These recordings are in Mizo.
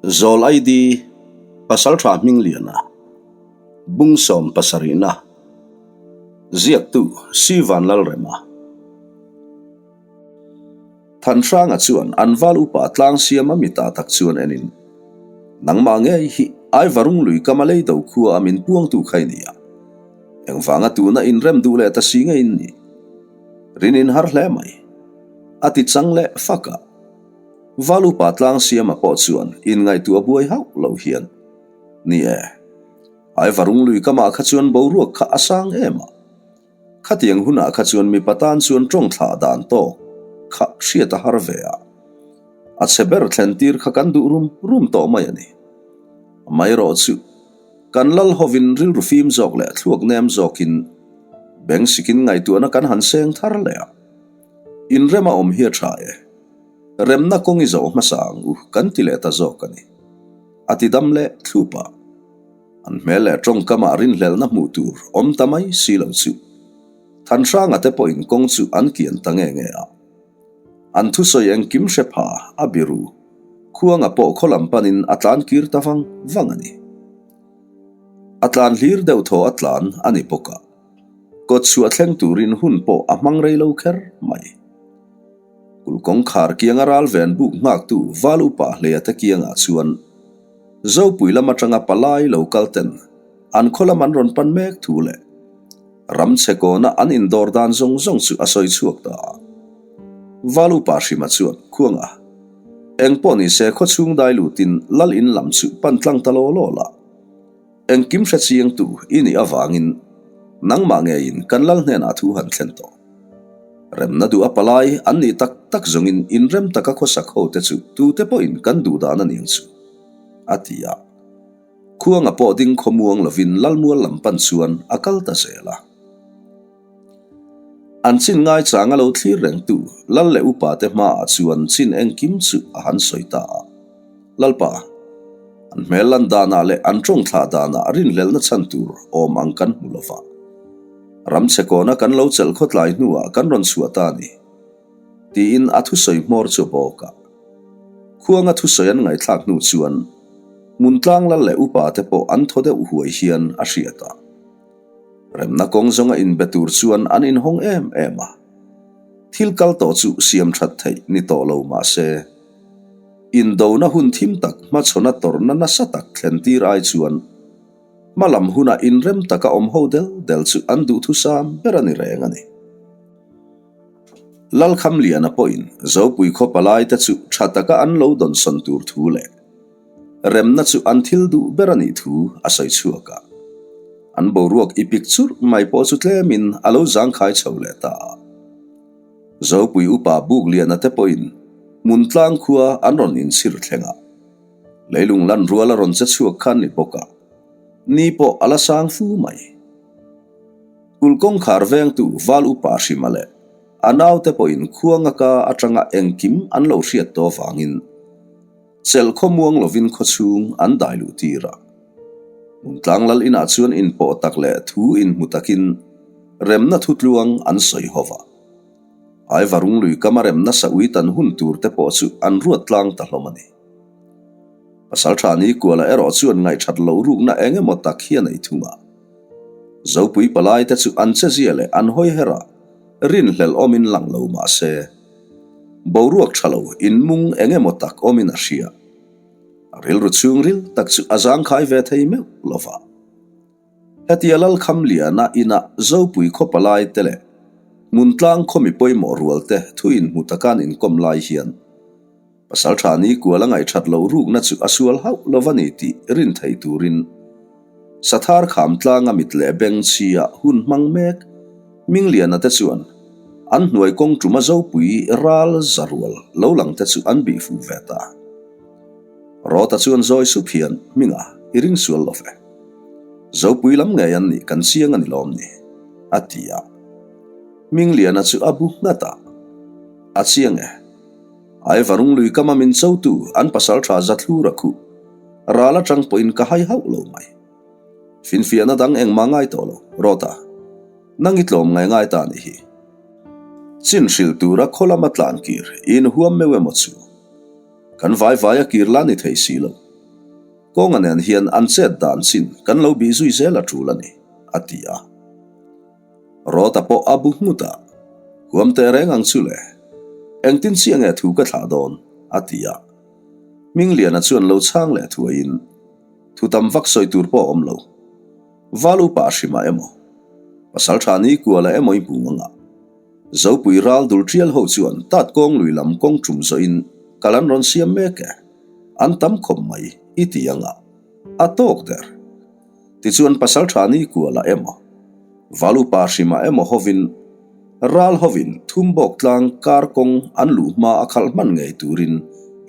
Zawl ID, Pasaltha Hmingliana, Bung 77-na, Ziaktu Sivan Lalrema. Thanhranga chuan an val upa tlang siam a mitah tak chuan enin, Nangmah ngei hi Aivarung lui kama lei do khua a min puangtu kha i ni a, engvanga tuna inrem duh leh ta si ngei in ni? Rin in har hle mai. A ti chang leh fak a. Val upa tlang siama pawh chuan inngaihtuah buai hauh lo hian, Ni e, Aivarung lui kamah kha chuan boruak kha a sang em a. Khatiang hunah kha chuan mipa tan chuan tawng thlah dan tawk kha hriat a har ve a, a chhe ber thlen tir kha kan duh rum rum tawh mai a ni. Amaherawh chu kan lal hovin rilru fim zawk leh thluak nem zawkin beng sikin ngaihtuahna kan han seng thar leh a, inrem a awm hi a tha e, remna kawng i zawh hmasa ang u kan ti leh ta zawk a ni, a ti dam leh thlup a. An hmel leh tawngkamah rinhlelhna hmuh tur awm ta mai si lo chu Thanhranga te pawhin kawng chu an kian ta nge nge a. An thusawi engkim hre pha a biru khuanga pawh khaw lam panin a tlan kir ta vang vang a ni. A tlan hlir deuh thaw a tlan a ni bawk a, kawt chhuah thleng turin hun pawh a hmang rei lo kher mai. Kulh kawngkhar kianga ral ven buk nghaktu Val Upa Hleia te kiangah chuan Zopui lam atanga palai lo kal ten an khaw lam an rawn pan mek thu leh ram chhe kawna an indawr dan zawng zawng chu a sawi chhuak ta a. Val Upa Hrima chuan Khuanga, Eng pawh ni se khaw chhung dai lutin lal in lam chu pan tlang ta law law la. Engkim hre chiangtu i nih avangin nangmah ngeiin kan lal hnenah thu han thlen tawh. Remna duh a palai an nih tak tak zawngin inrem taka khawsak ho te chu tute pawhin kan duh dan a niang chu, a ti a. Khuanga pawh ding khawmuang lovin Lalmual lam pan chuan a kal ta zel a. An chin ngaichang a lo thlir rengtu Lal leh upa te hmaah chuan chin engkim chu a han sawi ta a. Lalpa, an hmel lan danah leh an tawng thlah danah rinhlelhna chhan tur awm ang kan hmu lo va. Ram chhe kawna kan lo chelh khawtlai hnuah kan rawn chhuah ta a ni, tiin a thusawi hmawr chu a bawk a. Khuanga thusawi an ngaihthlak hnu chuan Hmuntlang Lal leh upa te pawh an thaw deuh huai hian a hriat a. Remna kawng zawnga inbe tur chuan an inhawng em em a. Thil kal tawh chu siam that theih ni tawh lo mah se, indona hun thim tak hmachhawna tawrhna nasa tak thlen tir ai chuan hma lam huna inrem taka awm ho del del chu an duhthusam ber a ni reng a ni. Lalkhamliana pawhin Zopui khaw palaite chu tha taka an lo dawnsawn tur thu leh Remna chu an thil duh ber a nih thu a sawi chhuak a. An boruak i pik churh mai pawh chu tlemin a lo zangkhai chho leh ta a. Zopui upa Bukliana te pawhin Hmuntlang khua an rawn inchhir thleng a. Leilung lan rual a rawn che chhuak khan ni bawk a, ni pawh a la sang fu mai. Kulh kawngkhar vengtu Val upa Hrima leh a naute pawhin khuanga ka atanga engkim an lo hriat tawh vangin Chelh khawmuang lovin khawchhung an dai luh tir a. Hmuntlang lal inah chuan inpawh tak leh thu inhmu takin remna thutluang an sawi ho va. Aivarung lui kama remna sa ui tan hun tur te pawh chu an ruat tlang ta hlawm a ni. Pasaltha Nikuala erawh chuan ngaihthat loh rukna eng emaw tak hi a nei thung a. Zopui palai te chu an chezia leh an hawi her a, rinhlelh awmin lang lo mah se, Boruak tha lo inmung eng emaw tak awmin a hria. A rilru chhungril tak chu a zangkhai ve thei meuh lo va. Hetia Lalkhamliana inah Zopui khaw palai te leh Hmuntlang khaw mi pawimawh rual te thu inhmu taka an inkawm lai hian Pasaltha Nikuala ngaihthat loh rukna chu a sual hauh lo va ni tih rin thei turin Sathar kham tlanga mit leh beng chhia hun hmang mek Mingliana te chuan an hnuai kawng tuma Zopui ral za rual lo lang te chu an bih fuh ve ta. Rawta chuan zawi sup hian Hminga i ring sual lo ve. Zopui lam ngei an nih kan chiang a ni lawm ni? a ti a. Mingliana chu a bu nghat a, A chiang e. Aivarung lui kama min chotu an pasal tha Zathlur a khuh. Ral atang pawhin ka hai hauh lo mai. Finfiahna dang engmah ngai tawh lo, Rawta. Nang i tlawm ngai ngai ta nih hi. Chin hrilh tura khaw lama tlan kir i inhuam meuh emaw chu. Kan vai vai a kir la ni thei si lo. Kawnga nen hian an chet dan chin kan lo bih zui zel a tul a ni, a ti a. Rawta pawh a bu nghut a, Huam teh reng ang chu le. Engtin chiah nge thu ka thlah dawn? a ti a. Hmingliana chuan lo chhang leh thuaiin, Thu tam vak sawi tur pawh a awm lo. Val upa a hrimah emaw, pasal tha ni kuala emaw i hmu ang a. Zopui ral dul tial ho chuan tat kawng lui lam kawng tum zawhin kal an rawn siam mek e. An tam khawp mai i ti ang a. A tawk der. Tichuan pasal tha ni kuala emaw, val upa hrimah emaw hovin ral hovin Thumbawk tlang kar kawng an luh hma a khalh hman ngei turin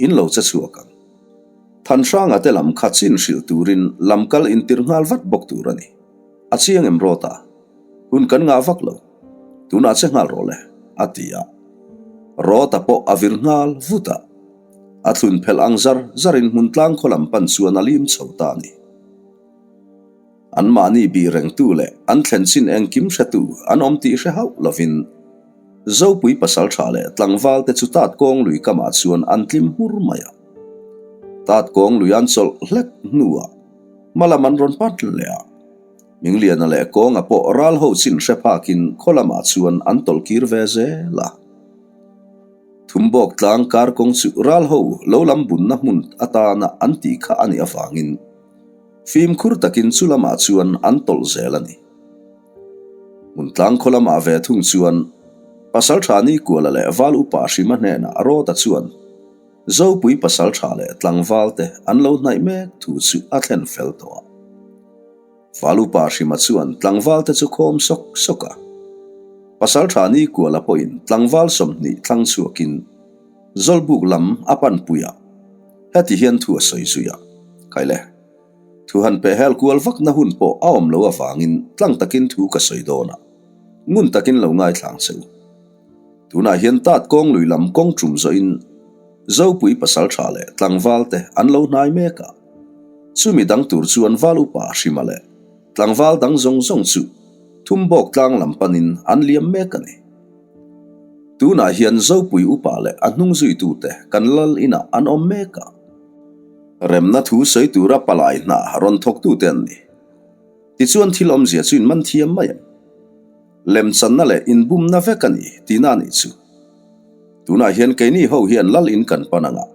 in lo che chhuak ang. Thanhranga te lam kha chin hrilh turin lam kal intir nghal vat bawk tur a ni. A chiang em rawt a? Hun kan ngah vak lo. Tunah che nghal rawh le, a ti a. Rawta pawh a vir nghal vut a. A thlun phelh ang zar zarin hmun tlang khaw lam pan chuan a lim chho ta a ni. Anmahni bih rengtu leh an thlen chin engkim hretu an awm tih hre hauh lovin Zopui pasaltha leh tlangvalte chu tat kawng lui kamah chuan an tlim hmur mai a. Tat kawng lui an chawlh hlek hnuah hma lam an rawn pat leh a. Mingliana leh kawnga pawh ral ho chin hre phakin khaw lamah chuan an tawlh kir ve zel a. Thumbawk tlang kar kawng chu ral ho lo lam bunna hmun atana an tih kha a nih avangin Fimkhur takin chu lamah chuan an tawlh zel a ni. Hmuntlang khaw lamah ve thung chuan Pasaltha Nikuala leh Val Upa Hrima hnenah Rawta chuan Zopui Pasaltha leh Tlangvalte an lo hnaih mek thu chu a thlen fel tawh a. Val Upa Hrima chuan Tlangvalte chu khawm sawk sawk a. Pasaltha Nikuala pawhin Tlangval 20 thlang chhuakin Zawlbuk lam a panpui a. Heti hian thu a sawi zui a, Kaile, thu han peh hel kual vakna hun pawh a awm lo avangin tlang takin thu ka sawi dawn a, ngun takin lo ngaithlang che u. Tunah hian tat kawng lui lam kawng tum zawhin Zopui pasaltha leh tlangval te an lo hnai mek a, chumi dang tur chuan val upa Hrima leh tlangval dang zawng zawng chu Thumbawk tlang lam panin an liam mek a ni. Tunah hian Zopui upa leh a hnung zuitute kan lal inah an awm mek a. Remna thu sawi tura palai hna rawn thawktute an ni. Tichuan thil awmzia chu in man thiam mai ang. Lemchanna leh inbumna vek a ni tihna a nih chu. Tunah hian keini ho hian lal in kan pan ang a.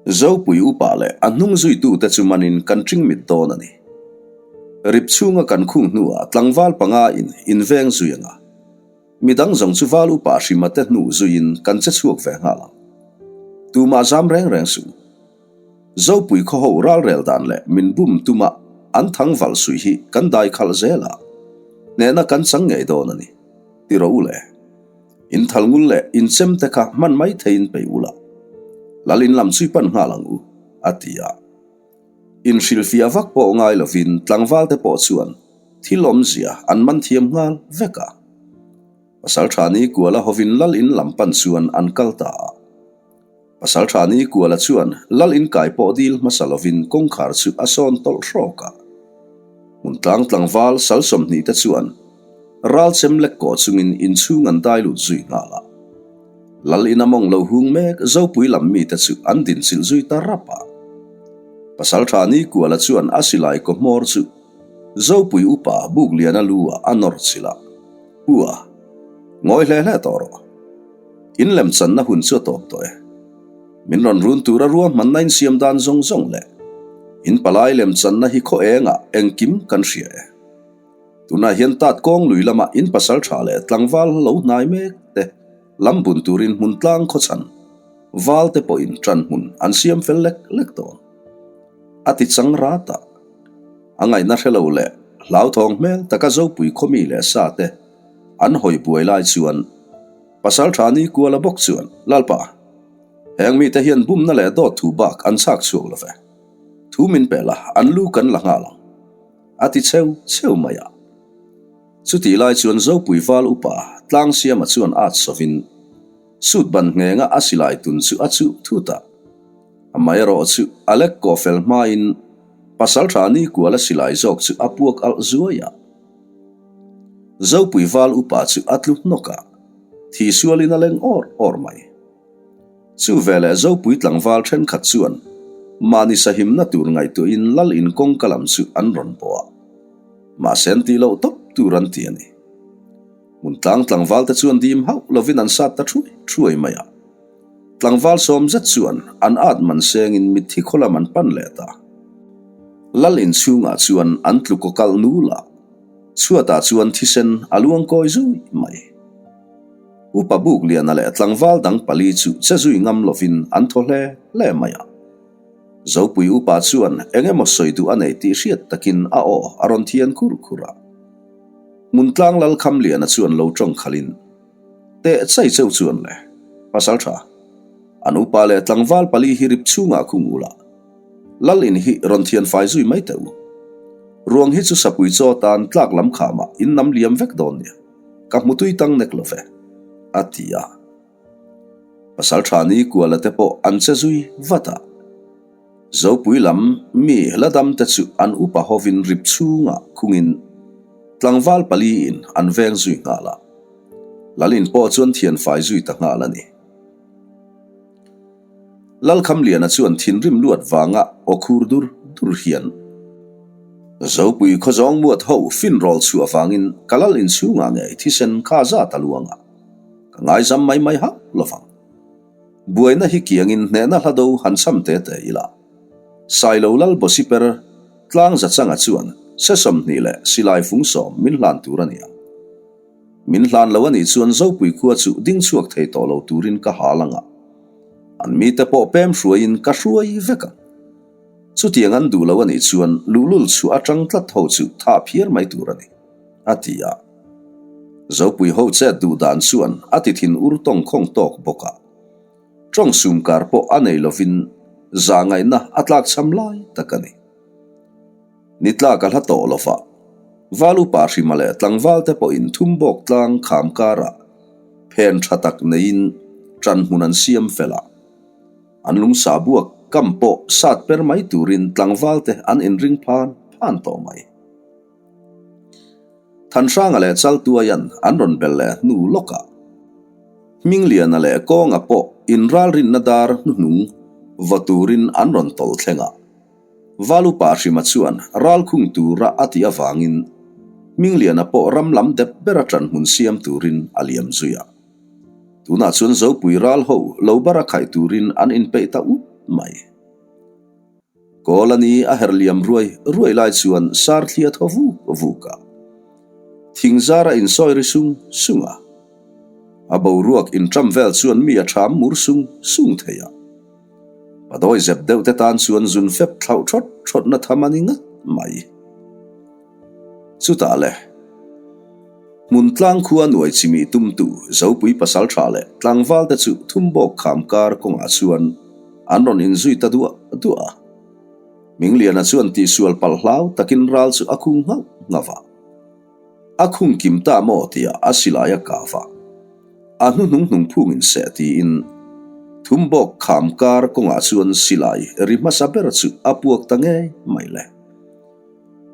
Zopui upa leh a hnung zuitute chu manin kan ṭingmit dawn a ni. Rip chhunga kan khung hnuah tlangval panga in inveng zui ang a. Midang zawng chu val upa hrima te hnu zuiin kan che chhuak ve nghal ang. Tumah zam reng reng suh. Zopui khaw ho ralrel dan leh min bum tuma an thang val sui hi kan dai khalh zel a, hnehna kan chang ngei dawn a ni. Ti rawh u le. In thal ngul leh in chem te kha hman mai theiin peih ula. Lal in lam chui pan nghal ang u, a ti a. Inhrilhfiah vak pawh ngai lovin tlangval te pawh chuan thil awmzia an man thiam nghal vek a. Pasaltha Nikuala hovin lal in lam pan chuan an kal ta a. Pasaltha Nikuala chuan lal in kai pawh dil hmasa lovin kawngkhar chu a sawn tawlh hrawk a. Hmuntlang tlangval sal 20 te chuan ral chem lek kawh chungin inchhung an dai lut zui nghal a. Lal ina mawng lo hung mek Zopui lam mite chu an dinchilh zui ta rap a. Pasaltha Nikuala chuan a silai kaw hmawr chu Zopui upa Bukliana lu ah a nawr chilh a, Pu a, ngawi hle hle tawh rawh. In lemchanna hun chu a tawp tawh e. Min rawn run tura ruahmanna insiam dan zawng zawng leh in palai lemchanna hi khaw engah engkim kan hria e. Tunah hian tat kawng lui lama in pasal tha leh tlangval lo hnai mek te lam bun turin hmun tlang khawchhan val te pawhin tan hmun an siam fel lek lek tawh ang. A ti chang rat a. A ngaihna hre lo leh hlauthawng hmel taka Zopui khawmi leh sa te an hawi buai lai chuan pasal tha ni kuala bawk chuan, Lalpa, heng mite hian bumna leh dawt thu bak an chhak chhuak lo ve. Thu min pe la, an lu kan la nghal ang. A ti cheu cheu mai a. Chutih lai chuan Zopui val upa Tlangsiama chuan at sawvin suit ban nghenga a silai tun chu a chuh thut a. Amaherawh chu a lek kawh fel hmain Pasaltha Nikuala silai zawk chu a puak alh zuai a. Zopui val upa chu a tlu hnawk a, thih sualin a leng awr awr mai. Chu veleh Zopui tlangval thenkhat chuan mahni sahimna tur ngaihtuahin lal in kawngka lam chu an rawn bawh a, mahse an tih loh tawp tur an ti a ni. Hmuntlang tlangvalte chuan dim hauh lovin an sat ta thuai thuai mai a. Tlangval sawm zet chuan an at man sengin mitthi khaw lam an pan leh ta. Lal in chhungah chuan an tlu kaw kalh nul a, chhuatah chuan thisen a luang kawi zui mai. Upa Bukliana leh tlangval dang pali chu che zui ngam lovin an thaw hle hle mai a. Zopui upa chuan eng emaw sawi duh a nei tih hriat takin a aw a rawn thian khur khur a. Hmuntlang Lalkhamliana chuan lo tawng khalhin, Teh chai cheu chuan le, pasal tha. An upa leh tlangval pali hi rip chhungah khung ula, Lal in hi rawn thian fai zui mai teh u. Ruang hi chu sapui chaw tan tlak lam khamah in nam liam vek dawn nia. Ka hmu tui tang nek lo ve, a ti a. Pasal tha ni kuala te pawh an che zui vat a. Zopui lam mi la dam te chu an upa hovin rip chhungah khungin tlangval paliin an veng zui nghal a. Lalin pawh chuan thian fai zui ta nghal a ni. Lalkhamliana chuan thinrim luat vanga aw khur dur dur hian, Zopui khawzawng muat ho fin rawl chhuah vangin ka lal inchhungah ngei thisen kha zat a luang a, ka ngaizam mai mai hauh lovang. Buaina hi kiangin hnehna hla do han cham te te ila. Sailo lal Bawsiper tlang zachanga chuan se 20 leh silai fung sawm min hlan tur a ni ang. Min hlan lo a nih chuan Zopui khua chu ding chhuak thei tawh lo turin ka hal ang a. An mite pawh pem hruaiin ka hruai vek ang. Chutiang an duh lo a nih chuan luhlul chhuah atang tlat ho chu thah phiar mai tur a ni, a ti a. Zopui ho chet duh dan chuan a ti thin ur tawng khawng tawk bawk a. Tawng sum kar pawh a nei lovin zahngaihna a tlakchham lai tak a ni. Ni tlak a hla tawh lo va, Val upa Hrima leh tlangval te pawhin Thumbawk tlang kham karah phen tha tak neiin ṭan hmun an siam fel a. An lungsa buak kam pawh sat per mai turin tlangval te an inring phan phan tawh mai. Thanhranga leh Chaltuaian an rawn bel leh hnu lawkah Hmingliana leh Kawnga pawh inralrinna dar hnuhnung vaw turin an rawn tawlh thleng a. Valupa Hrima chuan ralkhung tura a tih avangin Hmingliana pawh ram lam dep bera ṭanhmun siam turin a liam zui a. Tunah chuan Zopui ral ho lo bara khaih turin an inpeih ta ut mai. Kawl a ni a herh liam ruai ruai lai chuan Sarthli a thaw vuk vuk a. Thingzar a insawi ri sung sung a. A boruak inṭam vel chuan mi a ṭham mur sung sung thei a. Padawi zep deuh te tan chuan zun fep thlauh thawt thawtna tham a ni ngat mai. Chutah le, hmun tlang khua nuai chimi tumtu Zopui pasaltha leh tlangval te chu Thumbawk kham kar kawngah chuan an rawn inzui ta duah duah a. Mingliana chuan tihsual palh hlau takin ral chu a khung nghauh nghauh a. A khung kim ta maw tia a silai a kah va. A hnuhnung hnung phungin seh tiin Thumbawk kham kar kawngah chuan silai ri hmasa ber chu a puak ta ngei mai le.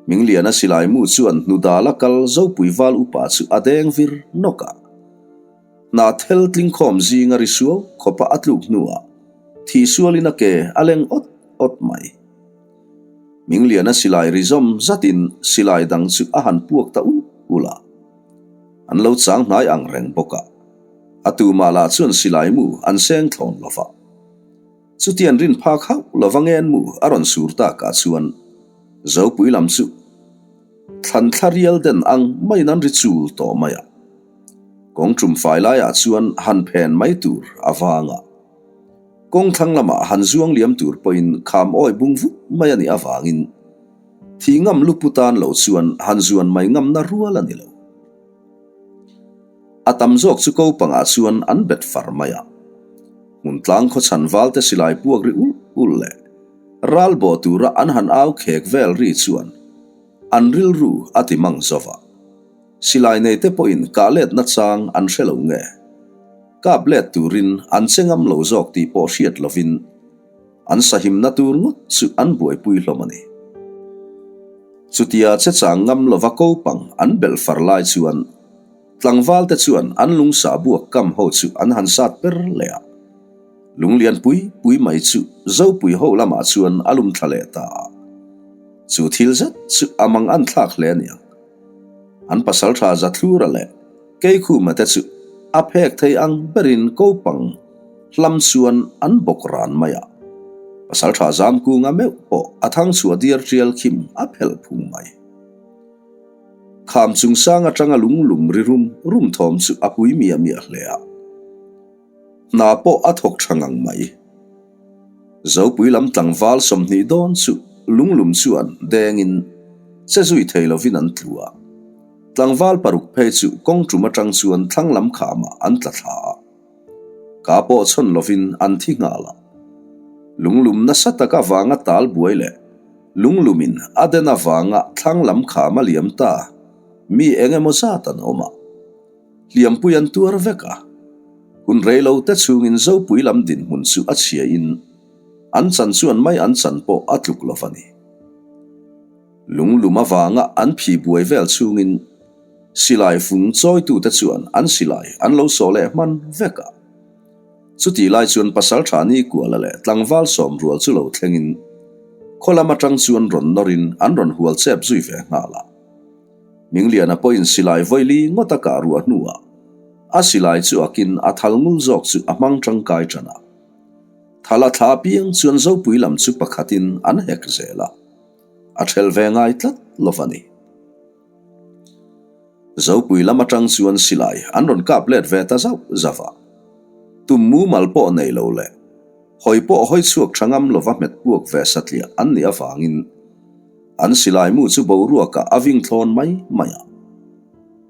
Mingliana silai mu chuan hnudala kal Zopui val upa chu a deng vir nawk a. Hnathel tlingkhawm zinga ri suau khawpa a tluk hnuah thihsualin a ke a leng awt awt mai. Mingliana silai ri zawm zatin silai dang chu a han puak ta ul ul a. An lo chang hnai ang reng bawk a. A tumah lah chuan silai mu an seng thlawn lo va. Chutian rin phak hauh lova ngen mu a rawn sur takah chuan Zopui lam chu thlan thla rial den ang maiin an ri chul tawh mai a. Kawng tum fai laiah chuan han phen mai tur a vang a. Kawng thlang lamah han zuang liam tur pawhin kham awi bung vut mai a nih avangin thih ngam lupu tan lo chuan han zuan mai ngamna rual a ni lo. A tam zawk chu ko pangah chuan an bet far mai a. Hmun tlang khaw chhan valte silai puak ri ulh ulh leh ral bawh tura an han au khek vel ri chuan an rilru a ti mang zo va. Silai neite pawhin kah letna chang an hre lo nge? Kap let turin an che ngam lo zawk tih pawh hriat lovin an sahimna tur ngawt chu an buaipui hlawm a ni. Chutia che chang ngam lova ko pang an belh far lai chuan tlangvalte chuan an lungsa buak kam ho chu an han sat per leh a. Lunglian pui pui mai chu Zopui ho lamah chuan a lum thla leh ta a. Chu thil zet chu a mang an thlak hle aniang. An pasaltha Zathlura leh Keikhuma te chu a phek thei ang berin kopang hlam chuan an bawk ran mai a. Pasaltha Zamkunga meuh pawh a thang chhuah diar tial khim a phelh phung mai. Kham chungsang atanga lunglum ri rum rum thawm chu a pui miah miah hle a. Hna pawh a thawk tha ngang mai. Zopui lam tlangval 20 dawn chu lunglum chuan dengin che zui thei lovin an tlu a. Tlangval paruk phei chu kawng tum atang chuan thlang lam khamah an tla thla a. Ka pawh chhawn lovin an thi nghal a. Lunglum nasa tak avanga tal buai leh lunglumin a den avanga thlang lam kham a liam ta mi eng emaw zat an awm a. Hliampui an tuar vek a. Hun rei lo te chhungin Zopui lam dinhmun chu a chhia in an chan chuan mai an chan pawh a tluk lo va ni. Lunglum avanga an phi buai vel chhungin silai fung chawitute chuan an silai an lo sawh leh hman vek a. Chutih lai chuan Pasaltha Nikuala leh tlangval sawm rual chu lo thlengin khaw lam atang chuan rawn nawrin an rawn hual chep zui ve nghal a. Mingliana pawhin silai vawili ngawt a kah ruah hnuah a silai chu akin a thal ngul zawk chu a hmang tangkai tan a. Thal a thla apiang chuan Zopui lam chu pakhatin an hek zel a. A thelh ve ngai tlat lo va ni. Zopui lam atang chuan silai an rawn kap let ve ta zauh zauh a. Tum mumal pawh nei lo leh hawi pawh hawi chhuak tha ngam lova hmet puak ve satliah an nih avangin an silai mu chu boruakah a ving thlawn mai mai a.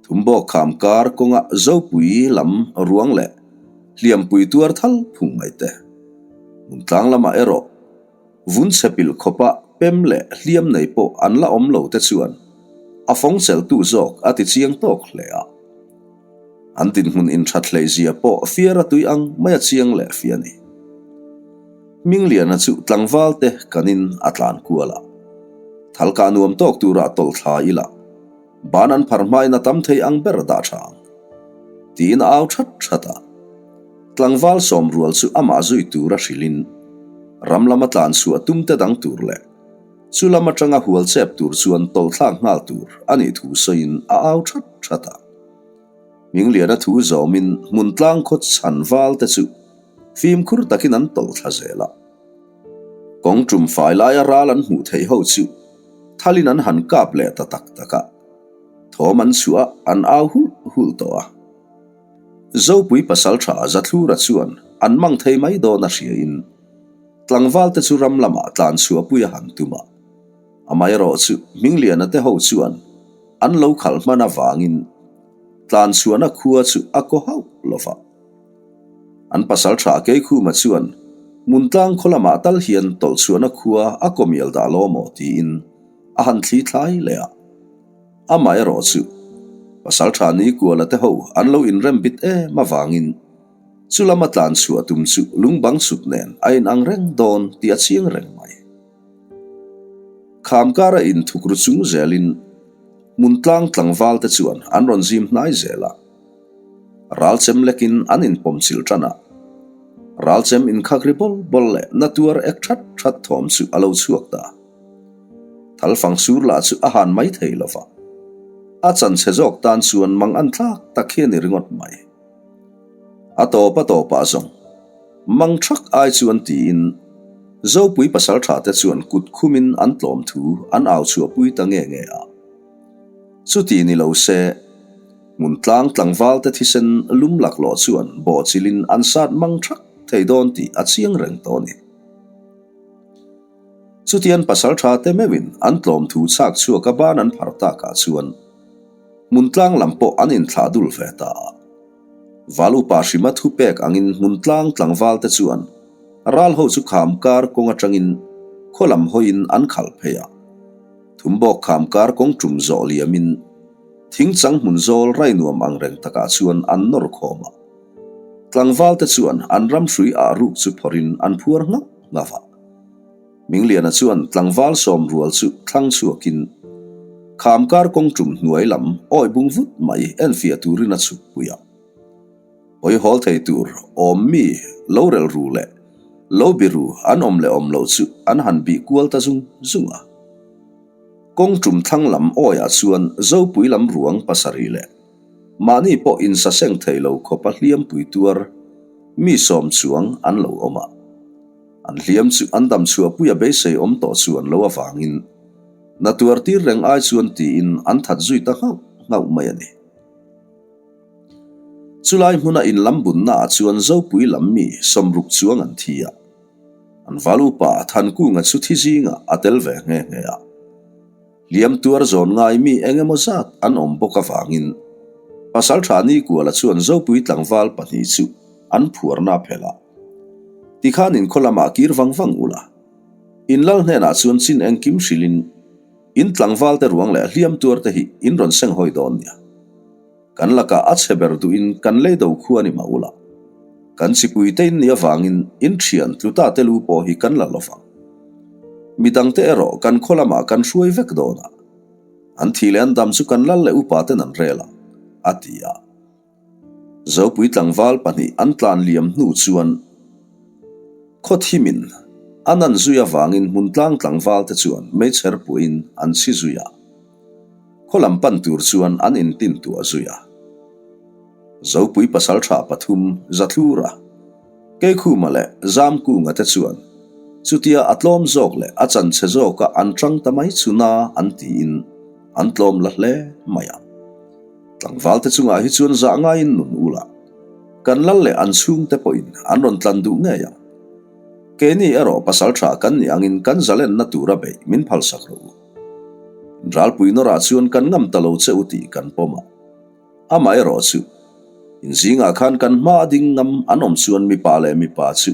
Thumbawk kham kar kawnga Zopui lam ruang leh hliampui tuar thal phung mai te. Hmuntlang lamah erawh Vun chhe pilh khawpa pem leh hliam nei pawh an la awm lo te chuan a fawng chelhtu zawk a ti chiang tawk hle a. An dinhmun inthat hleihzia pawh fiar a tui ang mai a chiang leh fi a ni. Hmingliana chu tlangval te kanin a tlan kual a. Thalkah nuam tawk turah tawlh thla ila ban an phar hmain a tam thei ang ber dah tha ang. Tiin a au that that a. Tlangval sawm rual chu amah zui tura hrilhin ram lama tlan chhuah tum te dang tur leh chu lam atanga hual chep tur chuan tawlh thlak nghal tur a nih thu sawiin a au that that a. Mingliana thu zawmin hmun tlang khaw chhan val te chu fimkhur takin an tawlh thla zel a. Kawng tum fai laia ral an hmuh theih ho chu thalin an han kap leh ta tak tak a. Thawm an chhuah a, an au hulh hulh tawh a. Zopui pasaltha Zathlura chuan an mang thei mai dawn a hriain tlangval te chu ram lamah tlan chhuahpui a han tum a. Amaherawh chu Hmingliana te ho chuan an lo khalh hman avangin tlan chhuahna khua chu a kaw hauh lo va. An pasaltha Keikhuma chuan Hmuntlang khaw lamah tal hian tawlh chhuahna khua a kaw mial dah law maw tiin a han thli thlai leh a. Amaherawh chu Pasaltha Nikuala te ho an lo inrem bit em avangin chu lama tlan chhuah tum chu lungbang sut nen a inang reng dawn tih a chiang reng mai. Kham kara inthuk ru chung zelin hmuntlang tlangval te chuan an rawn zim hnai zel a. Ralchem lekin an inpawmchilh tan a. Ralchem inkhak ri bawl bawl leh na tuar ek that that thawm chu a lo chhuak ta. Thalfang sur lah chu a han mai thei lo va. A chanchhe zawk tan chuan mang an thlak tak hi a ni ringawt mai. A tawp a tawpah zawng mang thak ai chuan tiin Zopui pasaltha te chuan kut khumin an tlawm thu an au chhuahpui ta nge nge a. Chuti ni lo se, hmuntlang tlangval te thisen lum laklawh chuan bawhchilhin an sat mang thak thei dawn tih a chiang reng tawh a ni. Chutian pasaltha te meuhin an tlawm thu chhak chhuak a ban an phar takah chuan hmuntlang lam pawh an inthlah dul ve ta a. Val upa hrima thu pek angin hmuntlang tlangval te chuan ral ho chu kham kar kawng atangin khaw lam hawiin an khalh phei a. Thumbawk kham kar kawng tum zawh liamin thingchang hmun zawl rai nuam ang reng takah chuan an nawr khawm a. Tlangval te chuan an ram hrui ah ruk chu phawrhin an phuar nghauh nghauh a. Mingliana chuan tlangval sawm rual chu thlang chhuakin kham kar kawng tum hnuai lam awi bung vut mai enfiah turin a chhuk pui a. Hawi hawl thei tur awm mi lo relh ru leh. Lo biru an awm leh awm loh chu an han bih kual ta zung zung a. Kawng tum thlang lam awiah chuan Zopui lam ruang pasarih leh mahni pawh insaseng thei lo khawpa hliampui tuar mi sawm chuang an lo awm a. An hliam chu an dam chhuahpuia beisei awm tawh chuan lo avangin na tuar tir reng ai chuan tiin an that zui ta nghauh nghauh mai a ni. Chulai hmuna in lam bunnaah chuan Zopui lam mi sawmruk chuang an thi a. An val upa Thankunga chu thi zingah a tel ve nghe nghe a. Hliam tuar zawn ngai mi eng emaw zat an awm bawk avangin Pasaltha Nikuala chuan Zopui tlangval pahnih chu an phuarna a phelh a. Tikhan in khaw lamah kir vang vang ula. In lal hnenah chuan chin engkim hrilhin in tlangvalte ruang leh hliam tuarte hi in rawn seng hawi dawn nia. Kan lakah a chhe ber duhin kan lei do khu a ni mah ula. Kan chipuite in nih avangin in thian tluta te lu pawh hi kan la lovang. Midangte erawh kan khaw lamah kan hruai vek dawn a. An thih leh an dam chu kan lal leh upa ten an rel ang, a ti a. Zopui tlangval pahnih an tlan liam hnu chuan khaw thimin an an zui avangin hmuntlang tlangval te chuan meichher puahin an chhi zui a. Khaw lam pan tur chuan an intin tuah zui a. Zopui pasaltha pathum Zathlura, Keikhuma leh Zamkunga te chuan chutia a tlawm zawk leh a chanchhe zawka an tang ta mai chu na an tiin an tlawm la hle mai a. Tlangval te chungah hi chuan zah ngaiin nun ula, kan lal leh an chhungte pawhin an rawn tlan duh ngei ang. Keini erawh pasaltha kan nih angin kan zalenna tura beih min phalsak rawh u. Ralpui nawrah chuan kan ngam ta lo che u tih kan pawm a. Amaherawh chu, in zingah khan kan hma a ding ngam an awm chuan mipa leh mipa chu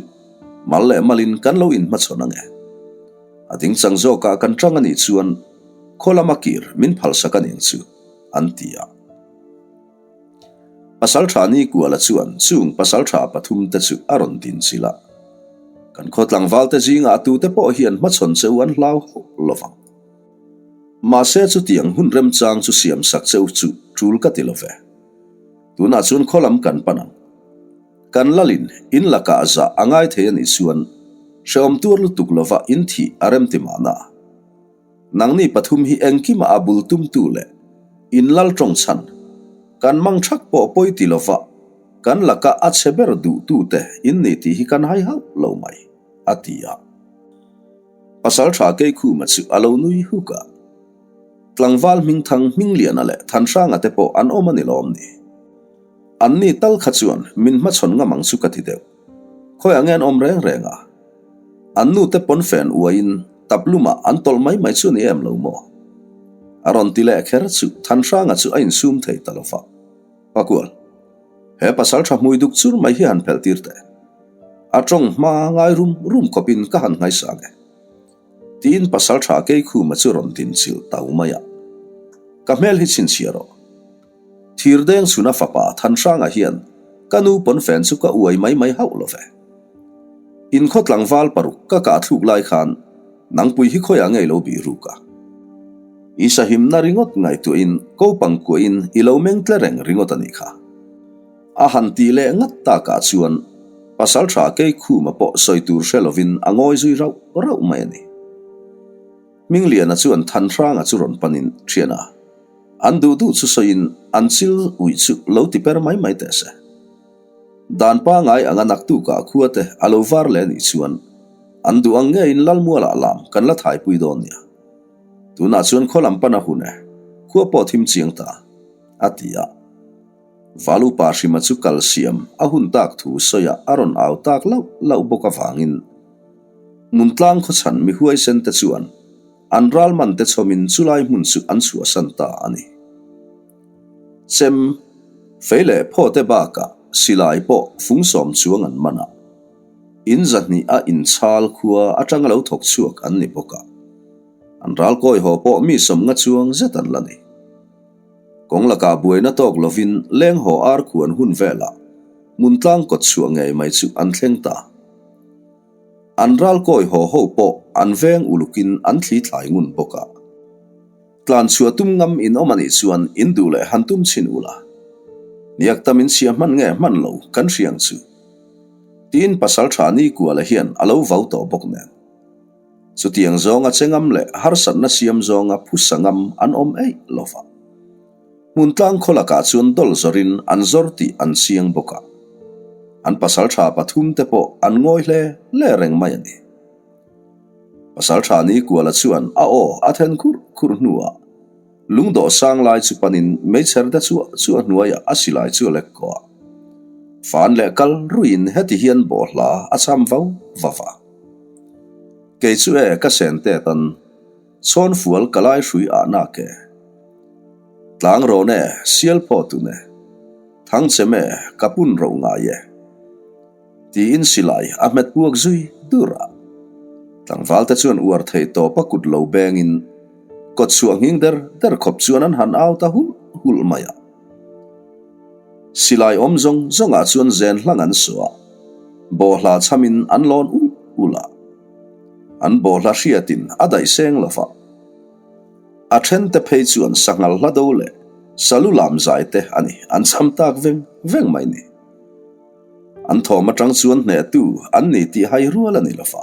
mal leh malin kan lo inhmachhawn ang e. A ding chang zawkah kan tang a nih chuan khaw lama kir min phalsak a ning chu, an ti a. Pasaltha Nikuala chuan chung pasaltha pathum te chu a rawn din chilh a. Kan khaw tlangval te zingah tute pawh hian hmachhawn che u an hlau hauh lo vang. Mahse chutiang hun remchang chu siam sak che u chu tul ka ti lo ve. Tunah chuan khaw lam kan pan ang. Kan lalin in lakah zah a ngai thei a nih chuan hrehawm tuar lutuk lova in thih a rem ti mahna. Nangni pathum hi engkimah a bul tumtu leh in lal tawng chhan, kan mang thak pawh pawi ti lova kan laka a chhe ber duhtute in ni tih hi kan hai hauh lo mai, a ti a. Pasaltha Keikhuma chu a lo nui huk a. Tlangval Hmingthang Hmingliana leh Thanhranga te pawh an awm a ni lawm ni? Anni tal kha chuan min hmachhawn ngam ang chu ka ti deuh. Khawiah nge an awm reng reng a? An nute pawnfen uaiin taplumah an tawlh mai mai chu ni em lo maw? A rawn ti leh kher chu Thanhranga chu a insum thei ta lo va. Pakual, he pasal tha hmui duk chur mai hi han phelh tir teh. A tawng hma ngai rum rum khawpin ka han ngaisang e. Tiin pasal tha Keikhuma chu rawn dinchilh tau mai a. Ka hmel hi chhinchhiah rawh. Thirdeng chhuna fapa Thanhranga hian ka nu pawnfen chu ka uai mai mai hauh lo ve. In khaw tlangval paruk ka kah thluk lai khan nangpui hi khawiah ngei lo bih ruk a. I sahimna ringawt ngaihtuahin kopang kuahin i lo meng tle reng ringawt a nih kha. A han tih leh ngat takah chuan Pasaltha Keikhuma pawh sawi tur hre lovin a ngawi zui rauh rauh mai a ni. Hmingliana chuan Thanhranga chu rawn panin thian a. An duh duh chu sawiin an chil uih chu lo ti per mai mai teh se. Dan pangai anga naktukah khuate a lo var leh anih chuan an duh ang ngeiin Lalmualah lam kan la thaipui dawn nia. Tunah chuan khaw lam pan a hun e, khua pawh thim chiang ta, a ti a. Valupa Hrima chu kal siam a hun tak thu sawiah a rawn au tak lauh lauh bawk avangin Hmuntlang khawchhan mi huaisen te chuan An ralman te chhawmin chulai hmun chu an chhuahsan ta a ni. Chem, fei leh phaw te bakah silai pawh fung sawm chuang an man a. In zahnih a inchhal khua atanga lo thawk chhuak an ni bawk a. An ral kawi haw pawh mi sawmnga chuang zet an la ni. Kawng lakah buaina tawk lovin leng haw ar khuan hun velah hmuntlang kawt chhuah ngei mai chu an thleng ta. An ral kawi haw ho pawh an veng ulukin an thli thlai ngun bawk a. Tlan chhuah tum ngam in awm a nih chuan in duh leh han tum chhin ula. Niak tam in chhia hman nge hman lo kan hriang chu. Tiin Pasalṭha Nikuala hian a lo vau tawh bawk nen. Chutiang zawnga che ngam leh harsatna siam zawnga phusa ngam an awm eih lo va. Hmun tlang khaw lakah chuan dawl zawrin an zawr tih an chiang bawk a. An pasalṭha pathumte pawh an ngawi hle hle reng mai a ni. Pasalṭha Nikuala chuan a aw a then khurh khurh hnuah Lungdawh sang lai chu panin meichher te chu chu a hnuaiah a silai chu a lek kawh a. Fan leh kal ruiin heti hian bawhhla a cham vau vav a. Kei chu e ka sen te tan chhawn fual ka lai hrui ah nak e. Tlang rawn e sial phaw tun e. Thang chem e ka pun roh ngai e. Tiin silai a hmet puak zui dur a. Tlangval te chuan uar theih tawp a kut lo bengin kawt chhuah nghing der der khawp chuan an han au ta hulh hulh mai a. Silai awm zawng zawngah chuan zen hlang an suah a, bawhhla chhamin an lawn ulh ulh a. An bawhhla hriatin a daih seng lo va. A thente phei chuan sanghal hla do leh salu lam zai te a ni an chham tak veng veng mai ni. An thawm atang chuan hnehtu an ni tih hai rual a ni lo va.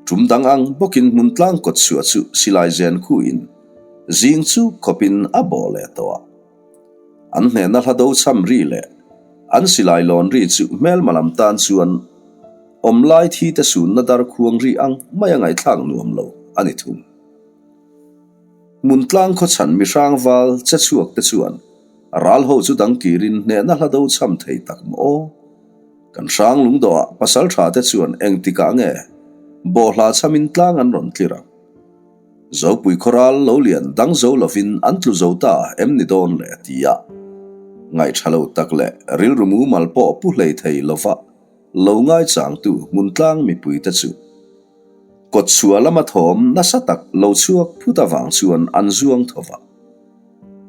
Tum dang ang bawkin hmun tlang kawt chhuah chu silai zen khuin zing chu khawpin a bawh leh tawh a. An hnehna hla do chham ri leh an silai lawn ri chu hmelma lam tan chuan awm lai thi te sunna dar khuang ri ang mai a ngaihthlak nuam lo a ni thung. Hmun tlang khawchhan mihrang val che chhuak te chuan Ral ho chu dang kirin hnehna hla do chham thei tak maw aw? Kan hrang lungdawhah pasal tha te chuan engtikah nge bawhhla chhamin tlang an rawn tlir ang? Zopui khawral lo lian dang zo lovin an tlu zo ta em ni dawn le a ti a. Ngaihṭha lo tak leh rilru mumal pawh pu hlei thei lova lo ngaichangtu hmuntlang mipuite chu kawtchhuah lama thawm nasa tak lo chhuak phut avang chuan an zuang tho va.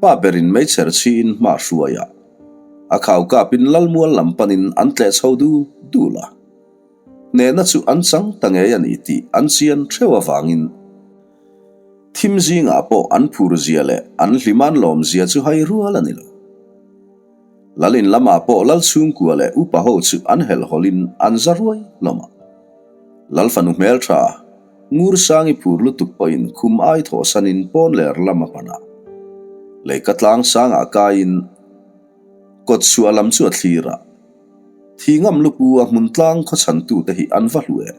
Pa berin meichher chhiin hma hruai a, a khau kapin Lalmual lam panin an tleh chho dul dul a. Hnehna chu an chang ta ngei a ni tih an chian theuh avangin thim zingah pawh an phur zia leh an hliman lawm zia chu hai rual a ni lo. Lalin lamah pawh Lal chhungkua leh upa ho chu an helhhawlhin an za ruai hlawm a. Lal fanu hmeltha Ngursangi phur lutuk pawhin khum ai thawhsanin pawn ler lam a pan a. Leika tlang sangah kaiin kawt chhuah lam chu a thlir a. Thingam lupu a hmun tlang khawchhantute hi an va hlu em?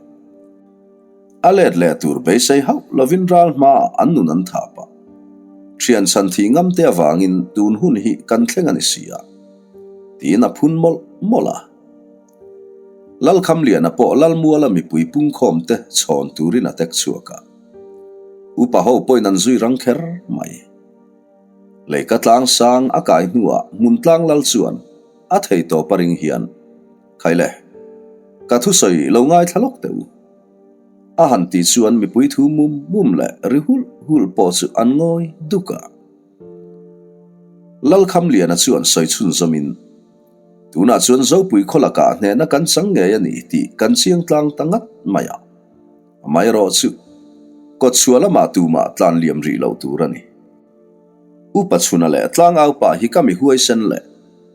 A let leh tur beisei hauh lovin ral hmaah an nun an thap a. Thian chhan thih ngam te avangin tun hun hi kan thleng a ni si a, tiin a phun mawlh mawlh a. Lalkhamliana pawh Lalmuala mipui pungkhawm te chhawn turin a tek chhuak a. Upa ho pawhin an zui rang kher mai. Leika tlang sang a kai hnuah Hmuntlang Lal chuan a thei tawp a ring hian, Khaile, ka thusawi lo ngaithla lawk teh u. A han tih chuan mipui thu mum mum leh ri hulh hulh pawh chu an ngawi duk a. Lalkhamliana chuan sawi chhunzawmin, Tunah chuan Zopui khaw lakah hnehna kan chang ngei a ni tih kan chiang tlang ta ngat mai a. Amaherawh chu kawtchhuah lamah tumah tlan liam rih loh tur a ni. Upa chhuna leh tlangau pa hi ka mi huaisen leh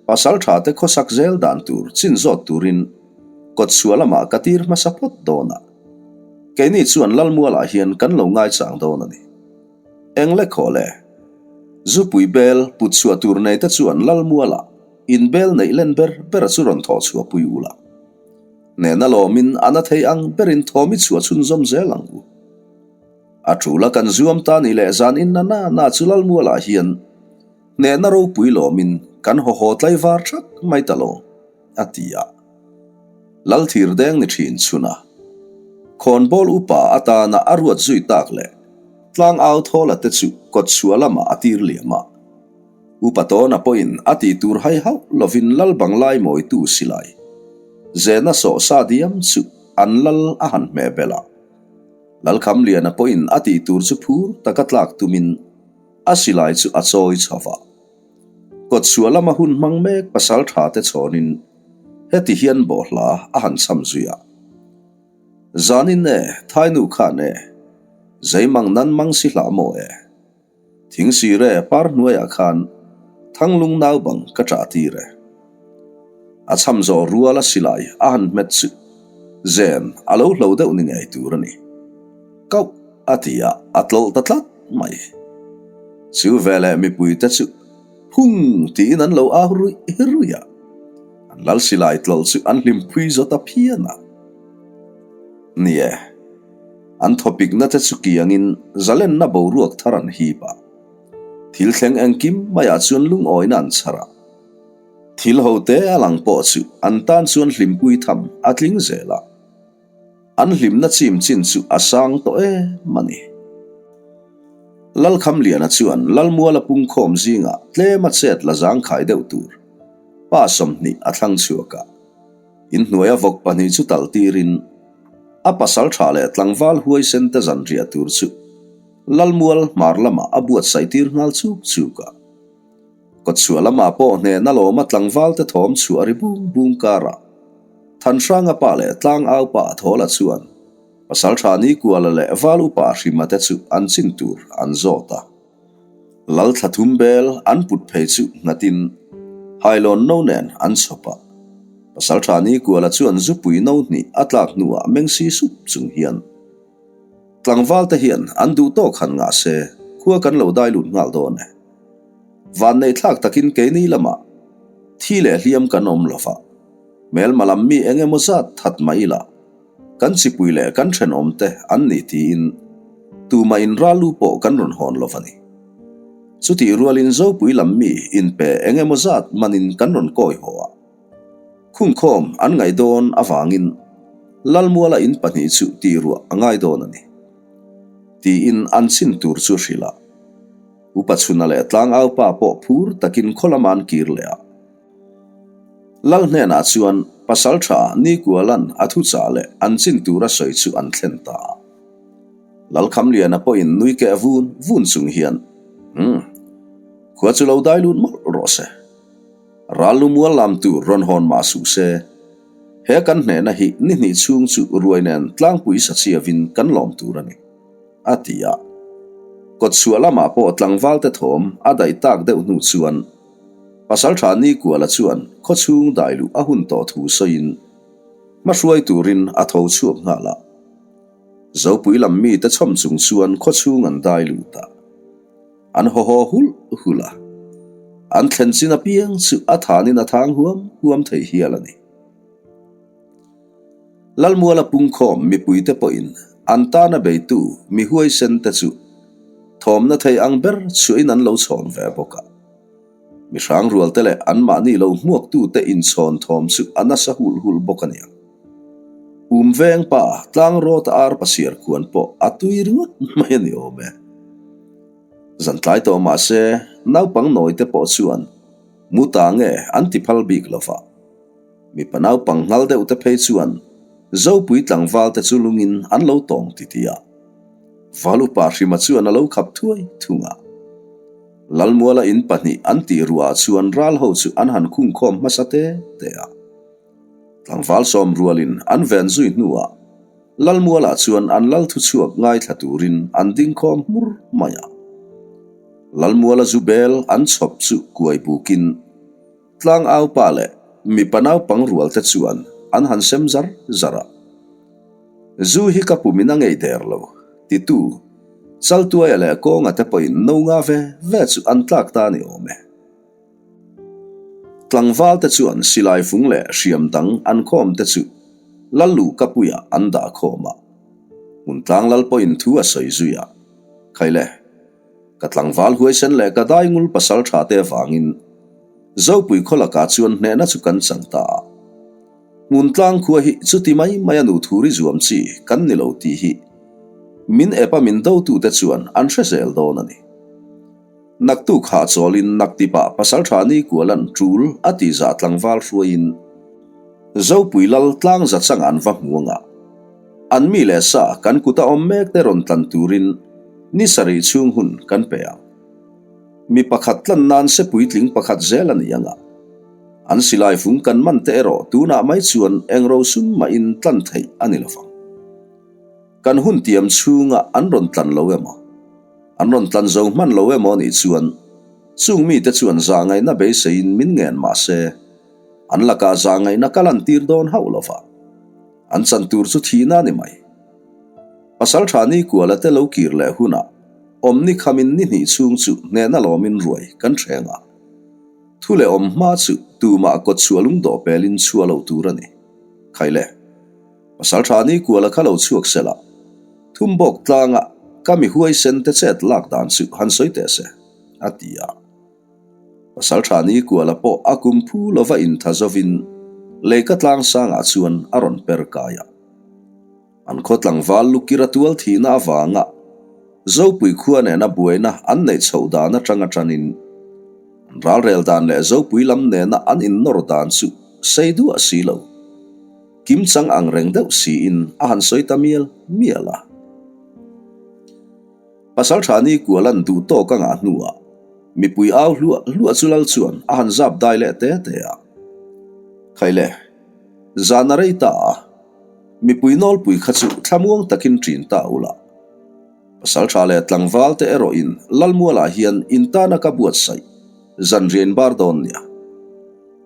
pasal tha te khawsak zel dan tur chin zawt turin kawtchhuah lamah ka tir hmasa phawt dawn a. Keini chuan Lalmualah hian kan lo ngaichang dawn a ni. Eng le khaw le? Zupui bel put chhuah tur nei te chuan Lalmualah in bel neih len ber ber chu rawn thawh chhuah pui ula. Hnehna lawmin a na thei ang berin thawm i chhuah chhunzawm zel ang u. A tul a kan zuam ta ni leh zan in na na na chu Lalmualah hian hnehna ropui lawmin kan haw haw tlaivar thak mai ta lo, a ti a. Lal thir deng ni thin chhun a. Khawnbawl upa atana a ruat zui tak leh tlang au thawla te chu kawt chhuah lamah a tir liam a. Upa tawna pawhin a tih tur hai hauh lovin Lal Banglai mawitu silai zena sawh sa diam chu an lal a han hmeh belh a. Lalkhamliana pawhin a tih tur chu phur taka tlak tumin a silai chu a chawi chho va. Kawtchhuah lama hun hmang mek pasal tha te chhawnin heti hian bawhhla a han cham zui a. Zanin e, thainu khan e, zeimang nan mang si hlah maw e. Thingsir e, par hnuaiah khan thanglung nau bang ka ṭah tir e. A chham zawh ruala silai a han hmet chu zen a lo hlo deuh ni ngei tur a ni. Kauh a ti a, a tlawlh ta tlat mai. Chu veleh mipuite chu phung tiin an lo au ruih ruih a, an lal silai tlawlh chu an hlimpui zo ta phian a. Ni e, an thawpikna te chu kiangin zalenna boruak thar an hip a, thil thleng engkim maiah chuan lungawina an chhar a. Thil ho te a lang pawh chu an tan chuan hlimpui tham a tling zel a, an hlimna chim chin chu a sang tawh em a ni. Lalkhamliana chuan Lalmuala pungkhawm zingah tlema chet la zangkhai deuh tur pa 20 a thlang chhuak a, inhnuaia vawk pahnih chu tal tirin a pasal tha leh tlangval huaisen te zanriah tur chu Lalmual hmar lamah a buatsaih tir nghal chuk chuk a. Kawtchhuah lamah pawh hnehna lawma tlangvalte thawm chhuah ri bung bung karah Thanhranga pa leh Tlangau pa Thawla chuan Pasaltha Nikuala leh Val Upa Hrima te chu an chin tur an zawt a. Lal thla thum bel an put phei chu nghatin Hailawn no nen an chhawp a. Pasaltha Nikuala chuan zupui no hnih a tlak hnuah meng si sup chung hian Tlangval te hian an duh tawk han ngah se khua kan lo dai lut nghal dawn e. Vanneih thlak takin keini lamah thi leh hliam kan awm lo va, hmelma lam mi eng emaw zat that mah ila kan chipui leh kan thenawm te an ni tiin tumah in ral lu pawh kan rawn hawn lo va ni. Chutih rualin Zopui lam mi inpe eng emaw zat manin kan rawn kawi haw a, khungkhawm an ngaih dawn avangin Lalmuala in pahnih chu tihruah a ngai dawn a ni tiin an chin tur chu hrilh a. Upa Chhuna leh Tlangau pa pawh phur takin khaw lama an kir leh a. Lal hnenah chuan pasal tha Nikualan a thuchah leh an chin tura sawi chu an thlen ta a. Lalkhamliana pawhin nui keh vun vun chung hian, Umm, khua chu lo dai lut mawlh rawh se. Ral lu mual lam tur rawn hawn mah suh se. He kan hnehna hi ni hnih chhung chu ruai nen tlangpui sachiavin kan lawm tur a ni. A ti a. Kawtchhuah lamah pawh tlangvalte thawm a daih tak deuh hnu chuan Pasaltha Nikuala chuan khawchhung dai luh a hun tawh thu sawiin hmahruai turin a tho chhuak nghal a. Zopui lam mite chhawm chung chuan khawchhung an dai lut a. An haw haw hulh hulh a. An thlen chin apiang chu a thanin a thang huam huam thei hial a ni. Lalmuala pungkhawm mipuite pawhin an tana beitu mi huaisen te chu thawmna thei ang ber chhuahin an lo chhawn ve bawk a. Mi hrang rualte leh anmahni lo hmuaktute inchhawn thawm chu a nasa hulh hulh bawk a nia. Pum veng pa tlang rawt ar pasiar khuan pawh a tui ringawt mai a ni awm e. Zan tlai tawh mah se naupang nawi te pawh chuan mu ta nge an ti phal bik lo va. Mipa naupang nghal deuh te phei chuan Zopui tlangval te chu lungin an lo tawng titi a. Val upa Hrima chuan a lo khap thuai thung a. Lalmuala in pahnih an tih ruahah chuan ral ho chu an han khungkhawm hmasa te te a. Tlangval sawm rualin an ven zui hnuah Lalmualah chuan an lal thuchhuak ngaithla turin an dingkhawm hmur mai a. Lalmuala zu bel an chhawp chu kuai bukin Tlangau pa leh mipa naupang rual te chuan an han sem zar zar a. Zu hi ka pum in a ngei der lo, titu Chaltuaia leh Kawnga te pawhin no nga ve ve chu an tlak ta a ni awm e. Tlangval te chuan silai fung leh hriam dang an khawm te chu Lallu Kapuia an dah khawm a. Hmuntlang lal pawhin thu a sawi zui a, Khaile. Ka tlangval huaisen leh ka daingul pasal tha te avangin Zopui khaw lakah chuan hnehna chu kan chang ta a. Hmuntlang khua hi chuti mai mai a nu thuri zuam chi kan ni lo tih hi min ep a min dotute chuan an hre zel dawn a ni. Naktuk hahchawlin naktipah pasal tha ni kualan tul a tihzah tlangval hruaiin Zopui lal tlang za changa an va hmu anga an mi leh sa kan kuta awm mek te rawn tlan turin Ni sarih chhung hun kan pe ang. Mi pakhat tlan nan se puitling pakhat zel a ni ang a. An silai fung kan man te erawh tunah mai chuan eng rosum mahin tlan theih a ni lovang. Kan hun tiam chhunga an rawn tlan lo emaw, an rawn tlan zo hman lo emaw nih chuan chung mite chuan zahngaihna beiseiin min ngen mah se. An lakah zahngaihna ka lantir dawn hauh lo va, an chan tur chu thihna a ni mai. Pasalṭha Nikuala te lo kir leh hunah awmni khamin ni hnih chhung chu hnehna lawmin ruai kan hreng a. Thu leh awm hma chu tumah kawt chhuah lungdawh pelin chhuah loh tur a ni. Khaile, Pasalṭha Nikuala kha lo chhuak se la, Thumbawk tlanga ka mi huaisen te chet lak dan chu han sawi teh se, a ti a. Pasalṭha Nikuala pawh a kum phu lova intha zovin Leika tlang sangah chuan a rawn per kai a. An khaw tlangval lukira tual thihna avanga Zopui khua nena buaina an neih chhoh dan atanga tanin an ralrel dan leh Zopui lam nena an innawr dan chu sei duah si lo. Kimchang ang reng deuh siin a han sawi ta mial mial a. Pasalṭha ni kual an duh tawk a ngah hnuah mipui au hluah hluah chu lal chuan a han zap dai leh te te a. Khaile, zan a rei ta a, mipui nawlpui kha chu thlamuang takin ṭin ta ula. Pasalṭha leh tlangval te erawhin Lalmualah hian intana ka buatsaih zan riain bar dawn nia.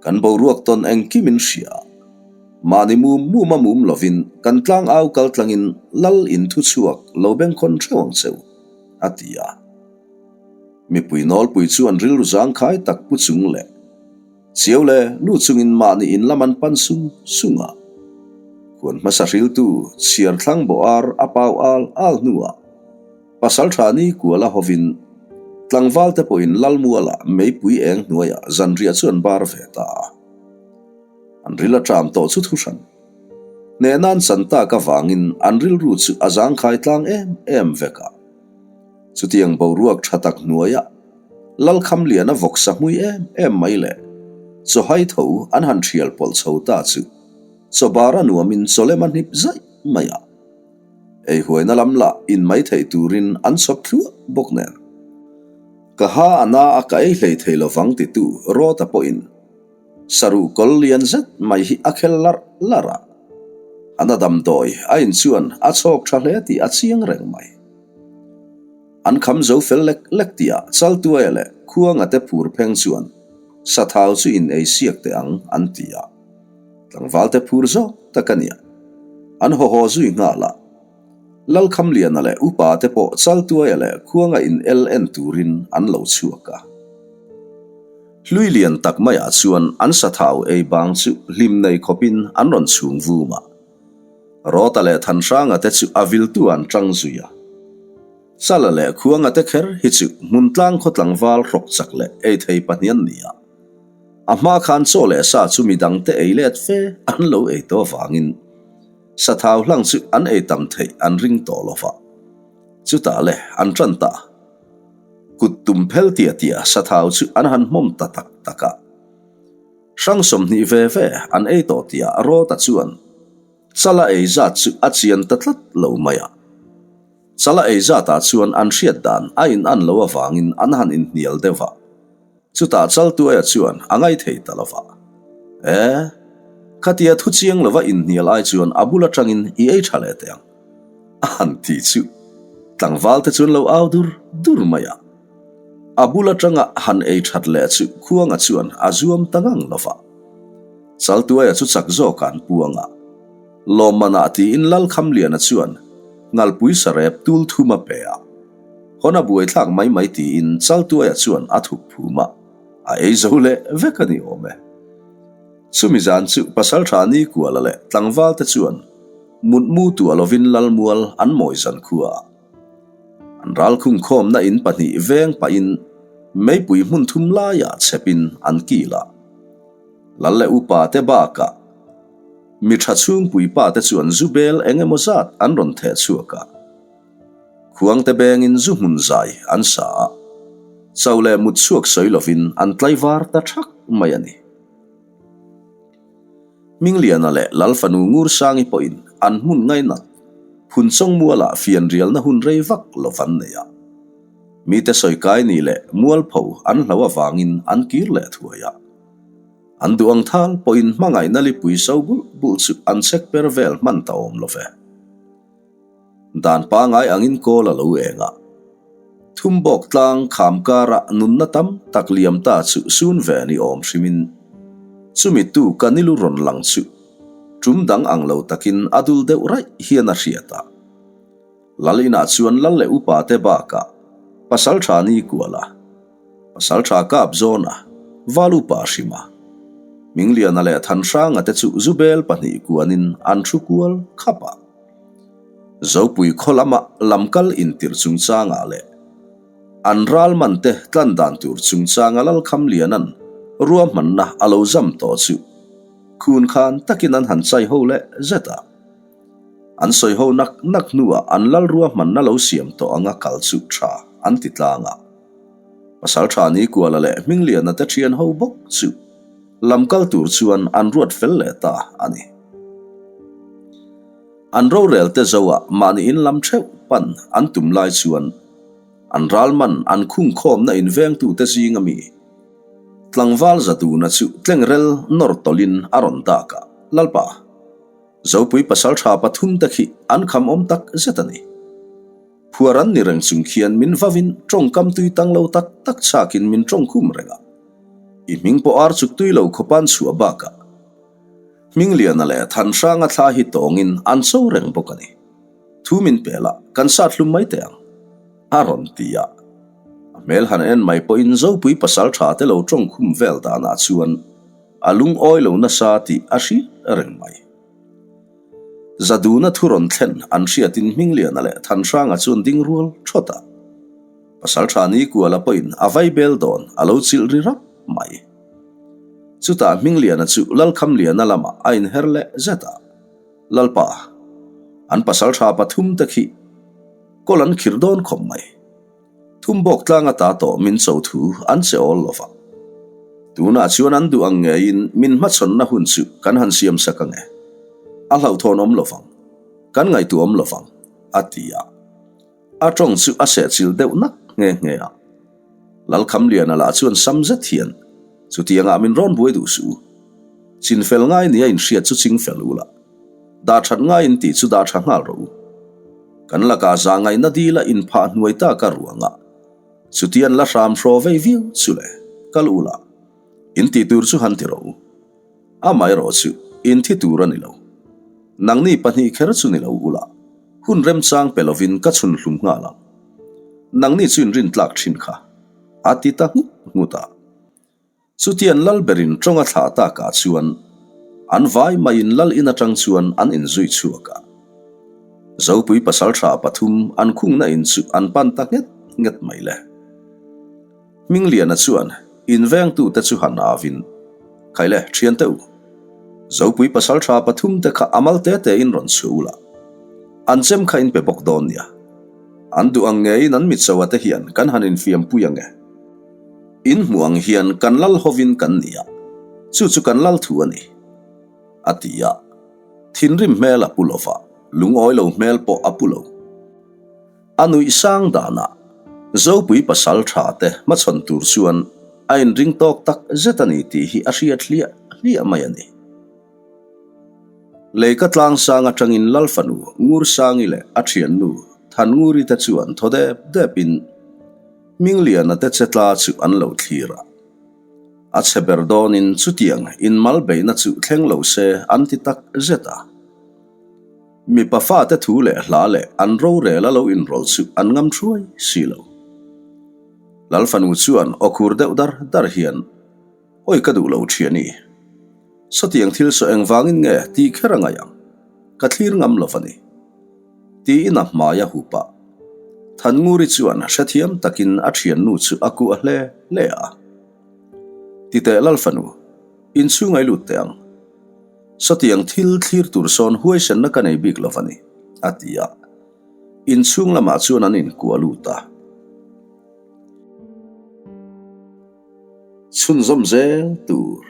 Kan boruak tawn engkim in hria. Mahni mum mum a mum lovin kan tlang au kal tlangin Lal in thu chhuak lo bengkhawn theuh ang cheu, a ti a. Mipui nawlpui chuan rilru zangkhai tak pu chung leh chiau le lu chungin mahni in lam an pan sung sung a. Khuan hmasa hriltu chhiar thlang bawh ar a pau al al hnuah Pasalṭha ni kuala hovin tlangvalte pawhin Lalmuala meipui eng hnuaiah zanriah chu an bar ve ta a. An ril a ṭam tawh chu thuhran. Hnehna an chan tak avangin an rilru chu a zangkhai tlang em em vek a. Chutiang boruak ṭha tak hnuaiah Lalkhamliana vawksa hmui em em mai leh chawhai tho an han ṭhial pawlh chho ta chu chawbar a nuamin chawlem a hnip zaih mai a. Ei huaina lam lah in mai theih turin an chhawp thluah bawk nen. Ka ha a na a ka ei hlei thei lovang titu Rawta pawhin saruh kawl lian zet mai hi a khel larh larh a. A na damdawi a in chuan a chhawk tha hle tih a chiang reng mai. An kham zo fel lek lek tihah Chaltuaia leh Khuanga te phur pheng chuan sathau chu in ei siak teh ang an ti a. Tlangval te phur zawk tak a nia. An haw haw zui nghal a. Lalkhamliana leh upa te pawh Chaltuaia leh Khuanga in el en turin an lo chhuak a. Hlui lian tak maiah chuan an sathau ei bang chu hlim nei khawpin an rawn chhung vum a. Rawta leh Thanhranga te chu a viltu an tang zui a. Chala leh Khuanga te kher hi chu hmuntlang khaw tlangval hrawk chak leh ei thei pahnian ni a. A hma khan chaw leh sa chu midangte ei let fe an lo ei tawh avangin sathau hlang chu an ei tam theih an ring tawh lo va. Chutah le an tan ta. Kut tum phel tia tia sathau chu an han hmawm ta tak tak a. Hrang 20 ve ve an ei tawh tia Rawta chuan Chala ei zat chu a chian ta tlat lo mai a. Chala ei zatah chuan an hriat dan a in an lo avangin an han inhnial deuh a. Chutah Chaltuaia chuan a ngaithei ta lo va. E, khatia thu chiang lova inhnial ai chuan a bul atangin i ei tha leh teh ang. A han ti chu tlangval te chuan lo au dur dur mai a. A bul atanga han ei that leh chu Khuanga chuan a zuam ta ngang lo va. Chaltuaia chu chak zawk an puang a. Lawmmanah tiin Lalkhamliana chuan Ngalpui sarep tul thum a pe a. Hawn a buaithlak mai mai tiin Chaltuaia chuan a thuk phum a, a ei zo leh vek a ni awm e. Chumi zan chu Pasaltha Nikuala leh tlangvalte chuan mutmu tuah lovin Lalmual an mawi zan khua a. An ralkhung khawmna in pahnih veng pahin meipui hmun thum laiah chhepin an kil a. Lal leh upa te bakah mi tha chhungpui pa te chuan zu bel eng emaw zat an rawn theh chhuak a. Khuangte bengin zu hmun zai an sa a, cho leh mut chhuak sawi lovin an tlaivar ta thak mai a ni. Hmingliana leh Lalfanu Ngursangi pawhin an hmun ngainat Phunchawng mualah fianrialna hun rei vak lo van nei a. Mite sawikai ni leh mualpho an hlo avangin an kir leh thuai a. An duh ang thal pawhin hmangaihna lipui so bulh bulh chu an chek per vel hman ta awm lo ve. Dan pangai angin kawl a lo eng a. Thumbawk tlang kham kara nunna tam tak liam ta chu sun ve ni awm hrimin. Chumi tu ka nilu rawn lang chu tum dang ang lo takin a dul deuh raih hian a hriat a. Lal inah chuan lal leh upa te bakah Pasaltha Nikuala, Pasaltha Kapzawna, Val upa Hrima, Hmingliana leh Thanhranga te chu Zubel pahnih kuanin an thu kual khap a. Zopui khaw lama lamkal intirh chungchangah leh an ral man te tlan dan tur chungchanga Lalkhamliana'n ruahmanna a lo zam tawh chu khun khan takin an han chai ho leh zet a. An sawi ho nak nak hnuah an lal ruahmanna lo siam tawh anga kal chu tha an ti tlang a. Pasaltha Nikuala leh Hmingliana te thian ho bawk chu lam kal tur chuan an ruat fel leh ta a ni. An rorel te zoah mahni in lam theuh pan an tum lai chuan an ral man an khung khawmna invengtute zinga mi tlangval Zaduna chu tlengrel nawr tawlhin a rawn dak a, Lalpa. Zopui pasaltha pathum te khi an kham awm tak zet a ni. Phuar an ni reng chung khian min vavin tawngkam tui tang lo tak tak chhakin min tawngkhum reng a. I hming pawh ar chuk tui lo khawpan chhuah bakah Hmingliana leh Thanhranga thla hi tawngin an cho reng bawk a ni. Thu min pe la, kan sat hlum mai teh ang. A rawn ti a. A hmel han en mai pawhin Zopui pasaltha te lo tawngkhum vel danah chuan A lungawi lo nasa tih a hriat reng mai. Zaduna thu rawn thlen an hriatin Hmingliana leh Thanhranga chuan ding rual thawt a. Pasaltha Nikuala pawhin a vai bel dawn a lo chilh ri rap mai. Chutah Hmingliana chu Lalkhamliana lamah a inher leh zet a. Lalpa, an pasaltha pathumte khi kawl an khirh dawn khawp mai. Thum bawk tlang ata tawh min cho thu an che awl lo va. Tunah chuan an duh ang ngeiin min hmachhawnna hun chu kan han siam sak ang e. A hlauhthawn awm lo vang. Kan ngaihtuah awm lo vang, a ti a. A tawng chu a sehchilh deuh nak nghe nghe a. Lalkhamliana lah chuan sam zet hian, Chutiangah min rawn buai duh suh u. Chinfel ngai nia inhriat chu chingfel u lah. Dah that ngai in tih chu dah tha nghal rawh u. Kan lakah zah ngaihna dil a inphah hnuai tak a ruangah chutian la hram hraw vei viau chu le, kal u la, in tih tur chu han ti rawh u. Amaherawh chu in thi tur a ni lo. Nangni pahnih kher chu ni lo u la, hun remchang pe lovin ka chhun hlum nghal ang. Nangni chu in rintlak thin kha, a ti ta nghut nghut a. Chutian lal berin tawng a thlah takah chuan an vai maiin lal in atang chuan an inzui chhuak a. Zopui pasaltha pathum an khungna in chu an pan ta nghet nghet mai le. Hmingliana chuan invengtute chu han avin, Khaile, thiante u, Zopui pasaltha pathum te kha a mal te te in rawn chhuah ula, an chem kha in pe bawk dawn nia. An duh ang ngeiin an mitso a te hian kan han infiampui ang e. In hmuh ang hian kan lal hovin kan ni a, chu chu kan lal thu a ni, a ti a. Thinrim hmel a pu lo va, lungawi lo hmel pawh a pu lo. A nuih sang danah Zopui pasal tha te hmachhawn tur chuan a inring tawk tak zet a ni tih hi a hriat hliah hliah mai a ni. Leika tlangsang atangin Lal fanu Ngursangi leh a thiannu Thannguri te chuan thaw dep depin Hmingliana te che tla chu an lo thlir a. A chhe ber dawnin chutiang inmal beihna chu thleng lo se an ti tak zet a. Mipa fate thu leh hla leh an rorel a lo inrawlh chu an ngam thuai si lo. Lal fanu chuan aw khur deuh dar dar hian, Awi ka duh lo thian i. Sawtiang thil saw engvangin nge tih kher a ngaih ang? Ka thlir ngam lo va ni. Tiin a hmai a hup a. Thannguri chuan hrethiam takin a thiannu chu a kuah hle hle a. Titeh Lal fanu, inchhung ai lut teh ang. Sawtiang thil thlir tur sawn huaisenna ka nei bik lo va ni, a ti a. Inchhung lamah chuan an inkuah lut a. Chhunzawm zel tur.